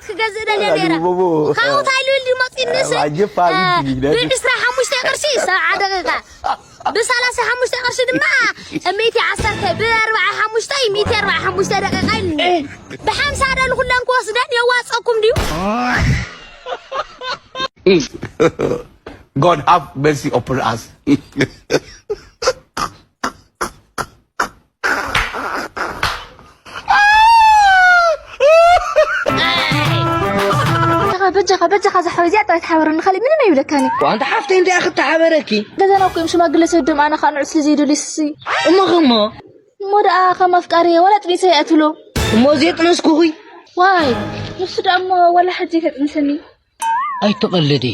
ክገዝእ ደልየ ነይረ። ቦቦ። ካብኡ ታይሉል ድመፂ ንስ፣ ኣጀፋ እ፣ ብዒስራ ሓሙሽተ ቅርሺ ሰብዓ ደቂቃ፣ ብሰላሳ ሓሙሽተ ቅርሺ ድማ ሚእቲ ዓሰርተ፣ ብኣርብዓ ሓሙሽተ ሚእቲ ኣርብዓ ሓሙሽተ ደቂቃ ኢሉኒ። ብሓምሳ ደል ኩለን ክወስደን የዋፀኩም ድዩ? God have mercy upon us. በጃኻ በጃኻ በጃኻ ዝሓወይ እዚኣ ጥራይ ተሓበረኒ፣ ካልእ ምንም ኣይብለካን እየ። ዋንታ ሓፍተይ እንታይ ክትሓበረኪ? ገዛና እኮ እዮም ሽማግለ ሰዶም፣ ኣነ ኸኣ ንዑ ስለ ዘይደልዩ ስሲ። እሞ ኸሞ? እሞ ደኣ ከም ኣፍቃሪ ዋላ ጥኒሰ እየ ትብሎ። እሞ እዚኣ ጥነስኩኺ? ዋይ ንሱ ደኣ እሞ ዋላ ሕጂ ተጥንሰኒ። ኣይትቐልዲ።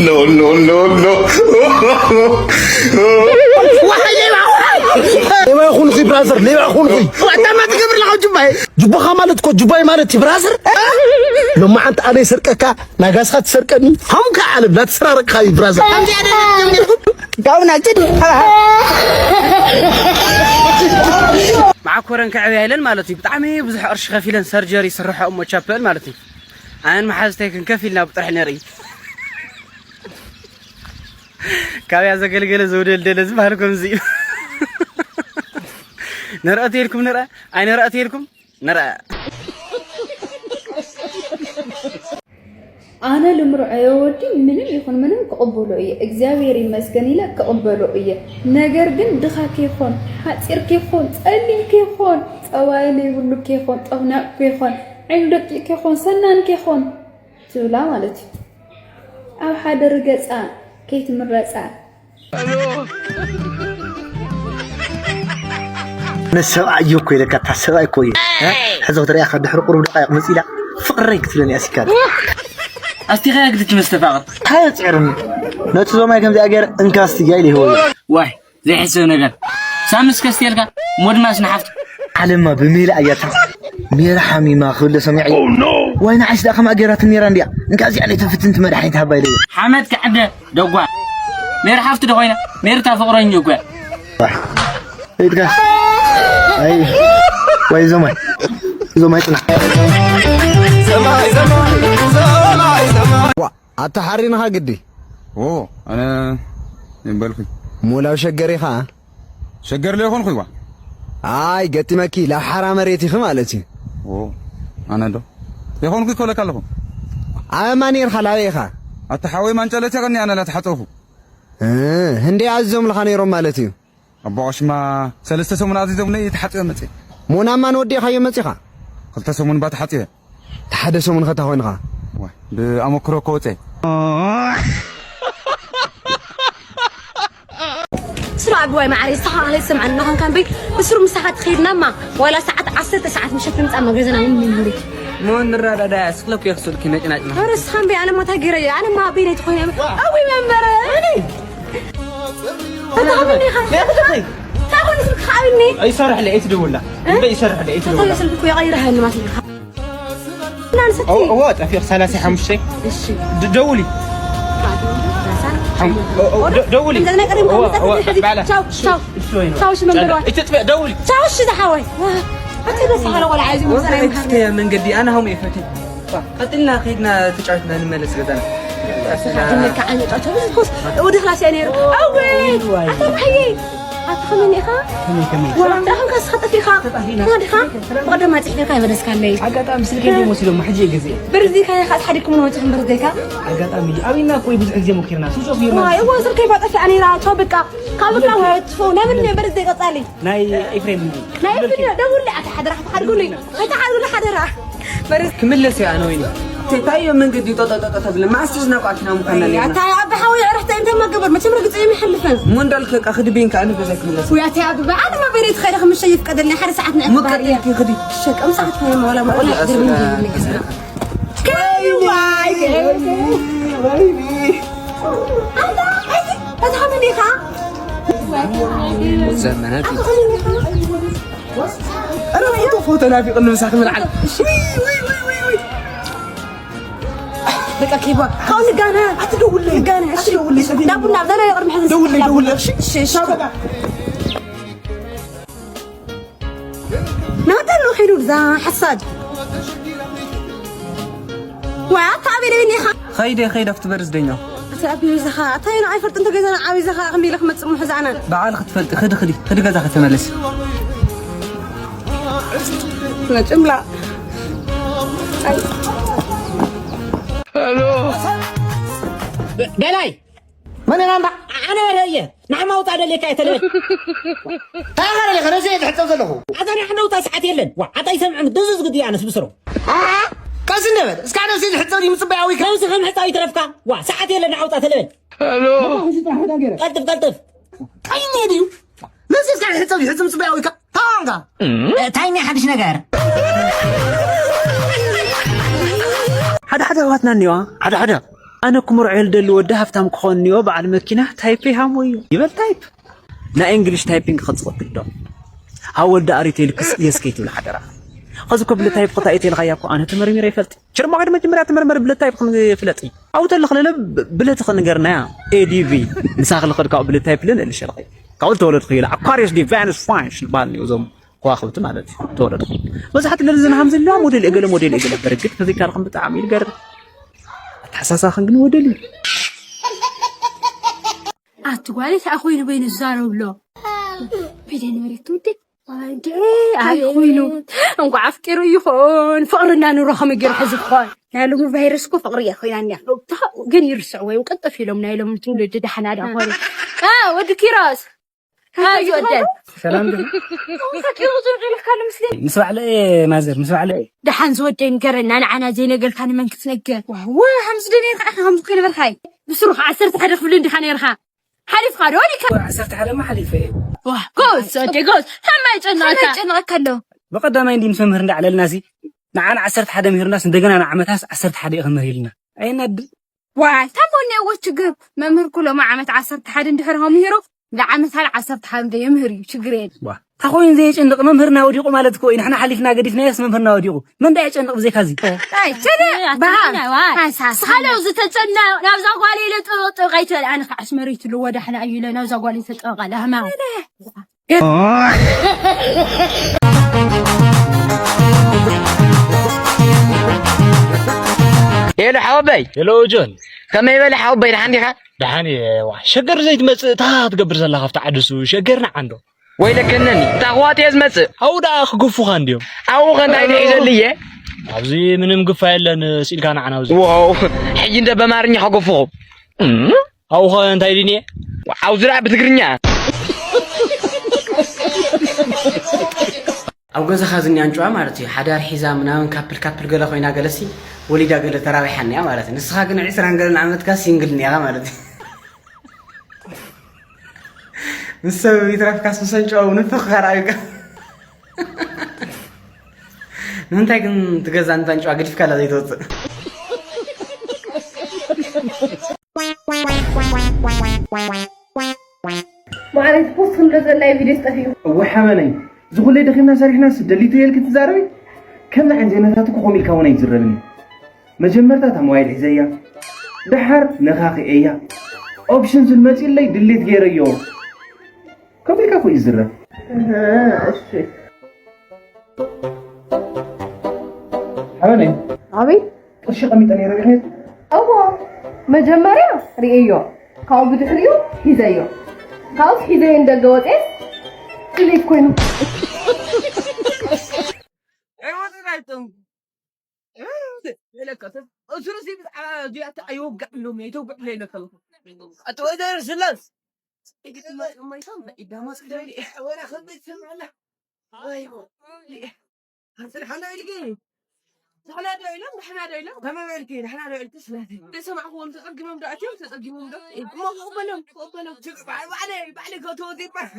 No, no, no, no. ሌባ ይኹንኺ ብራዘር፣ ሌባ ይኹንኺ። ዋጣማ ትገብር ለኻ ጁባይ። ጁባኻ ማለት እኮ ጁባይ ማለት እዩ ብራዘር። ሎማዓንቲ ኣነ ይሰርቀካ፣ ናጋስኻ ትሰርቀኒ። ሃምካ ዓለም ላትሰራረቅኻ እዩ ብራዘር። ጋውናችን መዓኮረን ከዕብያ ኢለን ማለት እዩ። ብጣዕሚ ብዙሕ ቅርሺ ከፊለን ሰርጀሪ ይስርሖ እሞ ቻፐል ማለት እዩ። ኣነን መሓዝተይ ክንከፍ ኢልና ብጥራሕ ነርኢ። ካብያ ዘገልገለ ዘውደልደለ ዝበሃል ከምዚ እዩ። ንርአ ተይልኩም ንርአ ኣይንርአ ተይልኩም ንርአ። ኣነ ልምርዖዮ ወዲ ምንም ይኹን ምንም ክቕበሎ እየ እግዚኣብሔር ይመስገን ኢለ ክቕበሎ እየ ነገር ግን ድኻ ከይኾን ሓፂር ከይኾን ፀሊም ከይኾን ፀባይ ዘይብሉ ከይኾን ጠፍናቕ ከይኾን ዓይኑ ደቂቕ ከይኾን ሰናን ከይኾን ትብላ ማለት እዩ ኣብ ሓደ ርገፃ ከይትምረፃ ኣነ ሰብኣይ እየ እኮ ኢለካ እታ ሰብኣይ እኮ እየ ሕዚ ክትሪኣ ካብ ድሕሪ ቁሩብ ደቃይቕ መፂላ ፍቕረይ ክትብለኒ ኣሲካ ኣስቲኻያ ግዲ ትመስተፋቕር እንታይ የፅዕርኒ ነቲ ዞማይ ከምዚኣ ገይረ እንካ ስትያ ኢለ ይህቦ ዋይ ዘይሕሰብ ነገር ሳምስ ከስትየልካ ሞድናስ ንሓፍቱ ዓለማ ብሜላ እያታ ሜራ ሓሚማ ክብለ ሰሚዐ ዋይ ንዓይስ ደኣ ከምኣ ገይራትኒ ነይራ እንድያ እንካ እዚኣ ነይተ ፍትንቲ መድሓኒት ሃባ ኢለዮ ሓመድ ክዕደ ደጓ ሜሪ ሓፍቲ ዶ ኮይና ሜሪ እታ ፍቅረኛ እኮ እያ ኢድካ ኣይ ወይ ዞማይ ዞማይ ጽና ኣታ ሓሪንኻ ግዲ ኦ ኣነ ይበልኩኝ ሙላው ሸገር ኢኻ ሸገር ለይኾንኩ ይዋ ኣይ ገጢመኪ ላብ ሓራ መሬት ኢኺ ማለት እዩ ኦ ኣነ ዶ የኾንኩ ይኮለካ ኣለኹ ኣበማ ነርካ ላበይ ኢኻ ኣታ ሓወይ ማንጨለት ያቐኒ ኣነ ላተሓፀኹ ህንደይ ኣዚዞምልኻ ነይሮም ማለት እዩ ኣቦ ቀሽማ ሰለስተ ሰሙን ኣዚዞምለይ ተሓፂበ መፅእ ሞናማ ንወዲእኻዮ መፂኻ ክልተ ሰሙን ባ ተሓፂበ ሓደ ሰሙን ኸታ ኮይንኻ ብኣመክሮ እኮ ወፀ ስራ ኣቢ ዋይ ማዓረይ ንስኻ ካልእ ዝሰምዓኒ ናኾንካ እምበይ ብስሩ ምሳኻ ትኸይድናማ ዋላ ሰዓት ዓሰርተ ሰዓት ምሸት ንምጻማ ገዛና ውን ምንሪ ሞ ንረዳዳ ስክለኩ የኽሱልኪ ነጭናጭና ኧረ ንስኻ እምበይ ኣነማ እንታይ ገይረ እየ ኣነማ ኣበይ ናይቲ ኮይነ ኣዊ መንበረ ኣነ ታኾኒ ስልክኻ ኣብኒ ኣይሰርሕለ ኣይትደውላ እምበይ ይሰርሕለ ኣይትደውላ ስልክኩ የቐይረሃኒ ማስልካ እዎ ጠፊቕ ሰላሳ ሓሙሽተ ደውሊ ደውሊ ደውሊ ደውሊ ደውሊ መንገዲ ኣነ ሃሙ ይፈትይ ቀጥልና ከይድና ተጫወትና ንመለስ ገዛና ወዲ ክላስ እያ ነይሩ ኣወይ ኣታ ማሕየይ ኣታ ከመይ ኢኻ ወላ እንዳ ኸንካ ስኻ ጠፊኻ ዲኻ ብቐደም ኣፅሒፍካ ይመለስካለይ ኣጋጣሚ ስልከይ ደሞ ሲሎም ሕጂ ግዜ ብርዚካ ኢኻ ሓዲኩም ንወፅኹም ብርዚካ ኣጋጣሚ ኣብና ኮይ ብዙሕ ግዜ ሞኪርና ሱሶ ፊርና እዋ ስልከይ ባጠፊኣ ነይራ ቻው በቃ ካብ በቃ ወጥፎ ለምን ብርዚ ቀፃሊ ናይ ኤፍሬም ናይ ኤፍሬም ደውል ኣታ ሓደራ ክትሓድጉልይ ኣይትሓድጉልይ ሓደራ ክምለስ እየ ኣነ ወይኒ እንታይ እዮም መንገዲ ጦጦጦጦ ተብለ ማእስቲ ዝናቋዕትና ምዃና ነርና ኣታ ኣቢ ሓወይ ዕረፍቲ እንታይ መገበር መቸም ርግፅ እዮም ይሓልፈን እሞ እንዳልከ ቃ ክድብን ከ ኣነ ገዛ ክምለስ ወይ ኣታ ኣቢ ኣነ መበሪ ትኸደ ክምሸ ይፍቀደልኒ ሓደ ሰዓት ንዕባር እያ ክዲ ሸቀም ሰዓት ኮይነ ዋላ መቆላ ድርብን ይግዛ ከይዋይ ወይኒ ዘመናት ፎቶ ናፊቕኒ ምሳኺ ምልዓል በቃ ኬባ፣ ካብኡ ንጋነ። ኣትደውልለይ። ንጋነ፣ እሺ። ኣትደውልለይ፣ ሰብለ። ዳቡና፣ ዘና ይቕድሚ ሕዚ። ደውልለይ፣ ደውልለይ፣ እሺ? እሺ፣ እሺ። ቻው፣ በቃ። ናታ ኣሎ ኸይዱ፣ እዛ ሓሳድ። ዋ፣ ኣታ ኣበይ ደዊኒ ኢኻ? ኸይደ፣ ኸይደ፣ ኣብቲ በርዝደኛው። ኣታ ኣበይ ዛኻ? ኣታ ይና ኣይፈልጥ እንተ ገዛና ዓበይ ዛኻ፣ ከም ኢለ ክመጽእ ምሕዛና። በዓል ክትፈልጢ፣ ኽዲ፣ ኽዲ፣ ኽዲ ገዛ ከተመለሲ። መጭምላ። ኣይ። ገላይ! መን ኢና እምባ? ኣነ ረየ፣ ንዓማ ውፃእ ደልየካ እየ ተለበል። እንታይ ኢኻ ደሊኻ? ነዚ እየ ዝሕጸብ ዘለኹ። ኣታ ንዓና ውፃእ ሰዓት የለን። ዋ፣ ኣታ ይሰምዕን ድዙዝ ግዲ ኣነስ ብስሩ። ኣሃ፣ ቀስ እንበል። እስካ ነዚ ዝሕጸብ ድዩ ምጽባይ ኣዊካ? ነብሲ ከም ሕፃው ይትረፍካ። ዋ፣ ሰዓት የለን፣ ንዓ ውፃእ ተለበል። ቀልጥፍ፣ ቀልጥፍ። ቀይኒ ድዩ? ነዚ እስካ ዝሕጸብ ድዩ? ሕጽብ ጽባይ ኣዊካ? ታንጋ። እንታይ እኒኦ ሓድሽ ነገር? ሓደ ሓደ ኣሕዋትና እኒዋ፣ ሓደ ሓደ። ኣነ ክምርዖ ልደሊ ወዲ ሃፍታም ክኾን እኒኦ፣ በዓል መኪና ታይፕ ሃሞ እዩ። ይበል ታይፕ። ናይ እንግሊሽ ታይፒንግ ክጽቕጥ ግዶ። ኣብ ወዲ ኣሪቴል ክስ የስ ከይትብል ሓደራ። ኸዚ እኮ ብለ ታይፕ ክታ ኢቴልኻያ እኮ ኣነ ተመርሚረ ይፈልጥ። ችርማ ኸዲ መጀመርያ ተመርመሪ ብለ ታይፕ ክንፍለጥ እዩ። ኣብኡ ተለኽ ለለ ብለ ትኽንገርናያ ኤዲቪ። ንሳ ክልኸድ ካብኡ ብለ ታይፕ ልን እልሸልኸ። ካብኡ ዝተወለድኩ ኢላ ኣኳሪየስ ዲ ቫነስ ፋንሽ ዝበሃል እዩ እዞም ከዋኽብቲ ማለት እዩ። ተወለድኩ። መብዛሕትኡ ለዚ ዝናሃም ዝለዋ ሞዴል እገለ ሞዴል እገለ በርግድ ከዚ ካልኹም ብጣዕሚ ይልገር። ኣተሓሳሳኽን ግን ወደል እዩ። ኣቲ ጓል፣ እንታይ ኮይኑ በይኑ ዝዛረብ ኣሎ? ቤደ ንበረት ትውድድ? ኣይ፣ ኣይ፣ ኮይኑ። እንኳዕ ኣፍቂሩ ይኾን፣ ፍቕሪ እና ኑሮ ከመይ ገይሩ ሕዚ ክኾን? ናይ ሎሚ ቫይረስ እኮ ፍቕሪ እያ ኮይና እኒኣ። ግን ይርስዕ ወይ ቅልጥፍ ኢሎም ናይ ሎሚ ትውልዲ ደሓና ዳ ኾነ። አ፣ ወዲ ኪሮስ። አ፣ ዝወደን። ሰላም ዶ? ፈቂሩ ዝውዕል ኢልካ ኣሎ ምስለኒ። ምስ ባዕለ እየ ማዘር፣ ምስ ባዕለ እየ። ደሓን ዝወደይ ንገረና፣ ንዓና ዘይነገርካ ንመን ክትነግር? ዋው፣ ከምዚ ዶ ነርካ ኢኻ፣ ከምዚ ከይነበርካይ? ብስሩ ኸዓ ዓሰርተ ሓደ ክፍሊ እንዲኻ ነርካ። ሓሊፍካ ዶ ዲካ? ዓሰርተ ሓደ ማ ሓሊፈ እየ። ዋ፣ ጎዝ፣ ወዲ ጎዝ። ከመይ ጨነቐካ? ከመይ ጨነቐካ ኣሎ? ብቐዳማይ እንዲ ምስ መምህር እንዳዕለልና ሲ፣ ንዓና ዓሰርተ ሓደ ምሂሩናስ እንደገና ንዓመታስ ዓሰርተ ሓደ እዩ ክምህር ኢልና። ኣየናድድ? ዋይ፣ ታቦ እኒአዎ ችግር። መምህር ኩሎ ማ ዓመት ዓሰርተ ሓደ እንድሕር ምሂሩ፣ ንዓመት ሓደ ዓሰርተ ሓደ እንደ የምህር እዩ፣ ችግር የለ። ዋ፣ ታኾይን ዘየጨንቕ መምህርና ወዲቑ ማለት እኮ እዩ። ንሕና ሓሊፍና ገዲፍናዮስ መምህርና ወዲቑ። መን ዳ የጨንቕ ብዘይካ እዚ? ኣይ፣ ቸደ፣ ኣይ፣ በሃም፣ ኣትሊና፣ ዋይ። ሃንሳስ። ስኻለው ዝተጨነቕ፣ ናብዛ ጓል ኢለ ጥቕጥቕ ኣይትበል። ኣነ ከዓ ኣስመሪት ልወዳሕና እዩ ኢለ ናብዛ ጓል ዝተጠቐለ፣ ህማ። ሄሎ ሓወበይ። ሄሎ ጆን። ከመይ በለ ሓወበይ፣ ደሓን ዲኻ? ደሓን እየ። ዋ፣ ሸገር ዘይትመጽእ እታ ትገብር ዘላ ካብቲ ዓድሱ ሸገር ንዓንዶ። ወይለከነኒ፣ እታ ኣኽዋት እየ ዝመጽእ። ኣብኡ ደኣ ክግፉኻ እንድዮም። ኣብኡ ኸ እንታይ ንሒዘሉ እየ? ኣብዚ ምንም ግፋ የለን፣ ስኢልካ ንዓና ኣብዚ። ዋው፣ ሕጂ እንደ በማርኛ ከገፉኹም። ኣብኡ ኸ እንታይ ኢሉኒ እየ? ኣብዚ ደኣ ብትግርኛ። ኣብ ገዛኻ ዝኒ ኣንጭዋ ማለት እዩ። ሓዳር ሒዛ ምናምን ካፕል ካፕል ገለ ኮይና ገለሲ ወሊዳ ገለ ተራቢሓ እኒኣ ማለት እዩ። ንስኻ ግን ዕስራን ገለን ዓመትካ ሲንግል እኒኣኻ ማለት እዩ። ምስ ሰብ ይትረፍካስ ምስ ኣንጭዋ እውን ንፍኽ ከራዩካ። ንምንታይ ግን ትገዛ እንታ ኣንጭዋ ገዲፍካላ ዘይትወፅእ? ማዕረይ ፖስት ክንዶ ዘላይ ቪድዮ ጠፊኡ። እወ ሓበነይ፣ ዝኹለይ ደኺምና ሰሪሕናስ ደሊቱ የልኪ ትዛረቢ? ከም ንዓይ ዘይነታትኩ ከምኡ ኢልካ እውን ኣይዝረብን እዩ። መጀመርታ እታ ሞባይል ሒዘያ፣ ደሓር ነኻኺኤያ። ኦፕሽን ዝመፅለይ ድሌት ገይረዮ። ከምኡ ኢልካ እኮ እዩ ዝዝረብ። እህ፣ እሺ። ሓበነይ። ኣቤት። ቅርሺ ቀሚጠ ነይረ ሪኸት? እዎ፣ መጀመርያ ርእዮ፣ ካብኡ ብድሕሪኡ ሒዘዮ። ካብኡስ ሒዘዮ ንደገ ወፅኤስ ድሌት ኮይኑ። ኣይወፅን ኣይጠንኩ። ኢለካ፣ እሱንስ ብዛዕባ እዚኣ ኣይወግዕሎም እየ፣ ይተውግዕ ኢለ ኢለካ ኣለኹ። ኣቲ ወይዘሮ ስላስ፣ ኢድማ ኢድማ ኢዳማ ስለ ወላ ከመይ ትሰምዓላ? ወይ፣ ወይ። ኣንተ ደሓና ኢልኪ? ደሓና ዶ ኢሎም? ደሓና ዶ ኢሎም? ከመይ በልኪ? ደሓና ዶ ኢልኪ? ስላሴ። ዝሰማዕክዎም ተጸጊሞም ዶ ኣትዮም? ተጸጊሞም ዶ? እሞ ክቕበሎም፣ ክቕበሎም። ችግ-፣ ባዕ-፣ ባዕለይ፣ ባዕለይ ከእትዎ ዘይባል።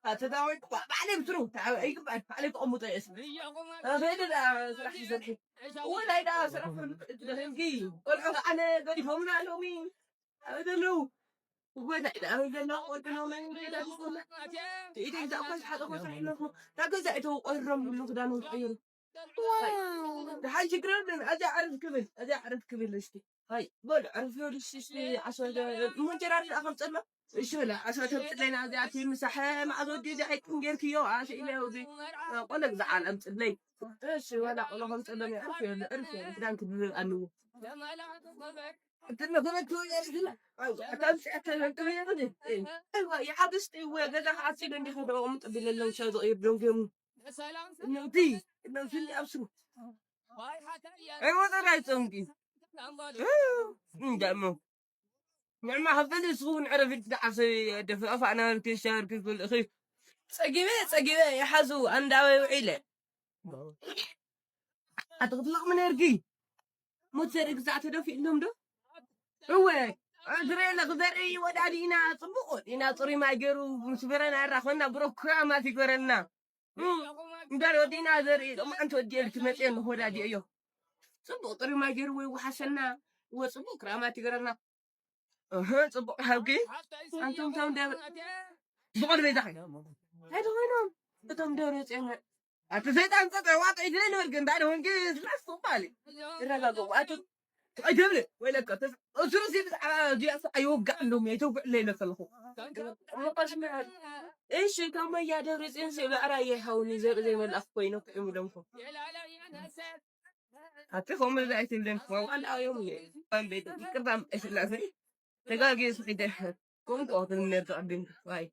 ኣተዳወይ፣ ባ-፣ ባዕለይ ብትሩ። ተዓ-፣ ኣይግባእን። ባዕለይ ክቐምጦ እየ። ኣኸይደ ደኣ ስራሕ ይሰርሑ። እወ፣ ናይ ደኣ ስራሕ ፈሉ-፣ ደኺምኪ። ቆልዑ ከዓነ ገዲፎምና ሎሚ። ኣበይ ዘለዉ? እወ፣ ናይ ደኣ ኣበይ ዘለዉ? ቆልዑ ሎሚ ገዲፎምና። ኢደይ ዝኣኮስ ሓጠኮስ ኣለኹ። ናብ ገዛ እተው ቆይሮም ይብሉ ክዳኖም ተቐይሩ። ዋው። ደሓን ሽግር የለን። ኣዚኣ ዓረፍ ክብል፣ ኣዚኣ ዓረፍ ክብል እስቲ። ሃይ በሉ ዕርፊ ወዲ ሽሽ ዓስራ እሞ እንጀራ ሪኣ ከምፀሎ እሺ በላ ዓስራ ተምፅለና እዚኣ ምሳሐ ማዕዝ ወዲ እዚ ኣይቅም ጌርክዮ ኣሸ ኢለ እዚ ቆለ ግዛዓል ኣምፅለይ እሺ ወላ ቆሎ ከምፀሎ ዕርፊ ወዲ ዕርፊ ወዲ ክዳን ክድርብ ኣንዎ ይሓብስቲ እወ ገዛ ክዓፂ ዶ እንዲኸ ደኦም ጥቢለሎም ሻ ዝቕይር ደንጎም እነውቲ እነውቲ ኣብስሩ ኣይወፀና ይፀምቂ እንዳሞ ንዕማ ከበል እስኹ ንዕረፊድ ዝዓሰ ደፍእ ኣፋ ኣናበልክ ሻርክ ዝብል እኺ ፀጊበ ፀጊበ ይሓዙ ኣንዳበ ውዒለ ኣትክትልቕ ምነርጊ ሞት ዘርኢ ግዛዕ ተደፊእሎም ዶ እወ ዝረየለ ክዘርኢ ወዳዲ ኢና ፅቡቅ ኢና ፅሩይ ማይ ገይሩ ምስ በረና ራኸና ብሮክራማት ይገረልና እምበር ወዲና ዘርኢ ሎማዓንቲ ወዲኤ ልትመፅየ ንክወዳዲኦ እዮ ፅቡቅ ጥሪ ማይ ገይሩ ወይ ውሓሰና እወ ፅቡቅ ክራማት ይገረልና እህ ፅቡቅ ሃብኪ ኣንቶም ቶም ደብ ብቆል ቤዛኸ ሓደ ኮይኖም እቶም ደብረ ፅዮን ኣቲ ሰይጣን ፀፀ ዋጠ ይድለ ንበልክ እንታይ ደሆንኪ ስላስ ትባል ይረጋገቁ ኣቲ ኣይደብለ ወይለካ እሱሩ ሲ ብዛዕባ ዲያስ ኣይወጋዕሎም የተውግዕለ ይለከልኹ እሺ ከመያ ደብረ ፅዮን ሲ ብዕራየ ሃውኒ ዘርኢ ዘይመልኣኽ ኮይኖ ክዕምለምኩ ኣቲ ከምኡ ዝኣይትብለን ዋላ እዮም ይቅርታ ስላሴ ተጋጊ ስሒደ ቁንቆ ትንነር ተቀድም ዋይ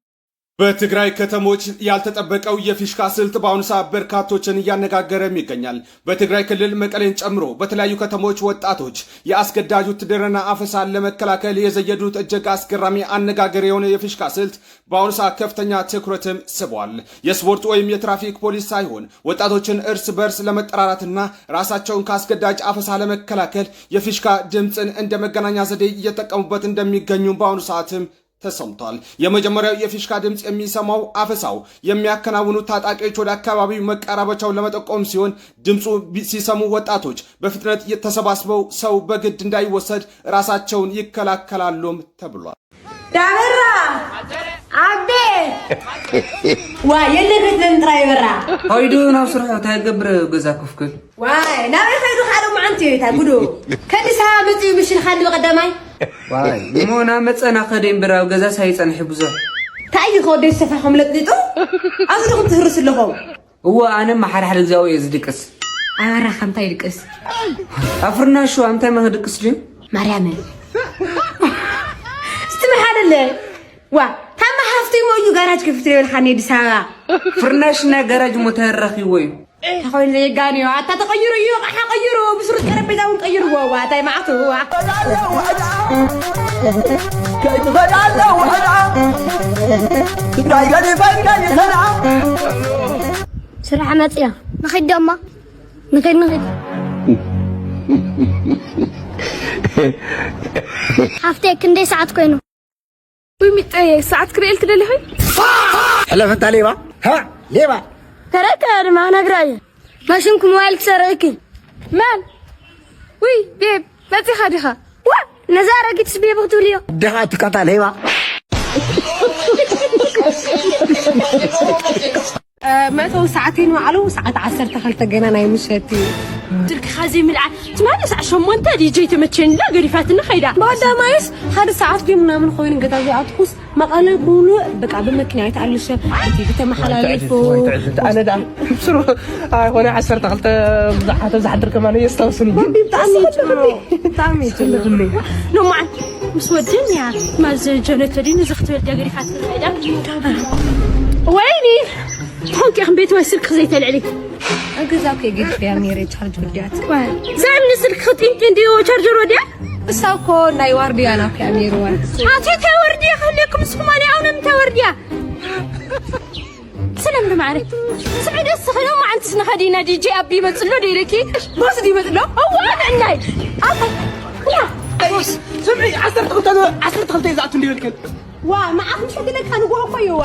በትግራይ ከተሞች ያልተጠበቀው የፊሽካ ስልት በአሁኑ ሰዓት በርካቶችን እያነጋገረም ይገኛል። በትግራይ ክልል መቀሌን ጨምሮ በተለያዩ ከተሞች ወጣቶች የአስገዳጅ ውትድርና አፈሳን ለመከላከል የዘየዱት እጅግ አስገራሚ አነጋገር የሆነ የፊሽካ ስልት በአሁኑ ሰዓት ከፍተኛ ትኩረትም ስቧል። የስፖርት ወይም የትራፊክ ፖሊስ ሳይሆን ወጣቶችን እርስ በርስ ለመጠራራትና ራሳቸውን ከአስገዳጅ አፈሳ ለመከላከል የፊሽካ ድምፅን እንደ መገናኛ ዘዴ እየተጠቀሙበት እንደሚገኙ በአሁኑ ሰዓትም ተሰምቷል። የመጀመሪያው የፊሽካ ድምፅ የሚሰማው አፈሳው የሚያከናውኑት ታጣቂዎች ወደ አካባቢው መቃረባቸውን ለመጠቆም ሲሆን ድምፁ ሲሰሙ ወጣቶች በፍጥነት ተሰባስበው ሰው በግድ እንዳይወሰድ ራሳቸውን ይከላከላሉም ተብሏል። ዳበራ ኣቤ ዋ የለበት ለምጥራ ይበራ ኸይዱ ናብ ስርሑ እንታይ ገብር ገዛ ክፍክል ዋይ ናበይ ኸይዱ ካልእ መዓንቲ እዩ እታ ጉዱ ከዲስ ኣበባ መፅኡ ምሽል ካልእ ቀዳማይ ዋይ እሞ ናብ መፀና ኸደ እምበር ኣብ ገዛስ ኣይፀንሐ ብዙሕ እንታይ እዩ ከወደይ ዝሰፋ ከምለጥሊጡ ኣብዚ ድኹም ትህርስ ኣለኹም እወ ኣነማ ሓደ ሓደ ግዜ ኣብኡ እየ ዝድቅስ ኣበራ ከምታይ ይድቅስ ኣብ ፍርናሹ ኣብ እንታይ መ ክድቅስ ድዩ ማርያምን ስትምሓለለ ዋ ታማ ሃፍቲ እሞ እዩ ጋራጅ ክፍት ይብል ሓኒ ኣዲስ ኣበባ ፍርናሽ ናይ ጋራጅ እሞ እንታይ ረኺብዎ እዩ ተኾይኑ ዘይጋንዮ ኣታ ተቐይሩ እዩ ቃሓ ቀይሩ ብስሩት ጠረጴዛ እውን ቀይርዎ ዋ እንታይ መዓቱ ዋ ከይትኸዳ ኣለዉ ሕዳ ትግራይ ገዲፈን ከይኸዳ ስራሕ መፅያ ንኸይድ ደማ ንኸይድ ንኸይድ ሓፍተይ ክንደይ ሰዓት ኮይኑ ውይ ሚጠየ ሰዓት ክርእየልኪ ደሊኺ ሕለፍ እንታ ሌባ ሃ ሌባ ተረከ ድማ ነግራየ ማሽንኩ ሞባይል ክሰርቅኪ መን ውይ ቤብ መፂኻ ዲኻ ዋ ነዛ ኣረጊትስ ቤብ ክትብልዮ ድኻ ትካታ ሌባ መእተዊ ሰዓተይ ንባዕሉ ሰዓት ዓሰርተ ክልተ ገና ናይ ምሸት እዩ። ስልክኻ ዘይምልዓል ትማሊ ሰዓት ሸሞንተ ዲጀይ ተመቸኒ ኢላ ገዲፋትኒ ከይዳ። ብቐዳማይስ ሓደ ሰዓት ድዩ ምናምን ኮይኑ ገዛ ዘይኣትኹስ መቐለ ኩሉ በቃ ብመኪና ኣይተኣልሸ ብቲቪ ተመሓላሊፉ። ኣነ ደኣ ብስሩ ኣይኮነ ዓሰርተ ክልተ ብዙሓት ኣብ ዝሓድር ከማን የስታውስኒ። ብጣዕሚ እዩ ጽቡቕ ብጣዕሚ እዩ ጽቡቕ። ሎማዓንቲ ምስ ወደን እያ ማዘ ጀነቶ ድዩ ነዚ ክትበል ገዲፋትኒ ከይዳ። ወይኒ ሆንኪ ከም ቤት ወይ ስልክ ዘይተልዕሊ ኣብ ገዛ እኮ ገዲፈያ ነይረ ቻርጅ ወዲያት። ዘምኒ ስልክ ክጢንጢ እንድዩ ቻርጀር ወዲያ። እሳ እኮ ናይ ዋርድያ ናብ ከያ ነይርዋ። ኣቲ እንታይ ወርድያ ክህልየኩም ንስኹም ኣነ ኣው ንምንታይ ወርድያ? ስለምንዲ ማዕረ ስዑዲ እስኺ ሎማዓንትስ ንኸዲና ዲጄ ኣቢ ይመፅሎ ዶ ኢለኪ? ቦስ ዲ ይመፅሎ? እዋ ንዕናይ ኣታ ዋ ቦስ ስምዒ ዓሰርተ ክልተ ዓሰርተ ክልተ እዩ ዝኣቱ እንዲበልክን ዋ መዓት ምሸት ኢለካ ንግሆ እኮ እዩ ዋ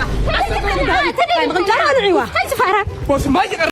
ተደይንዕዋ ቦስ ማይ ይቐር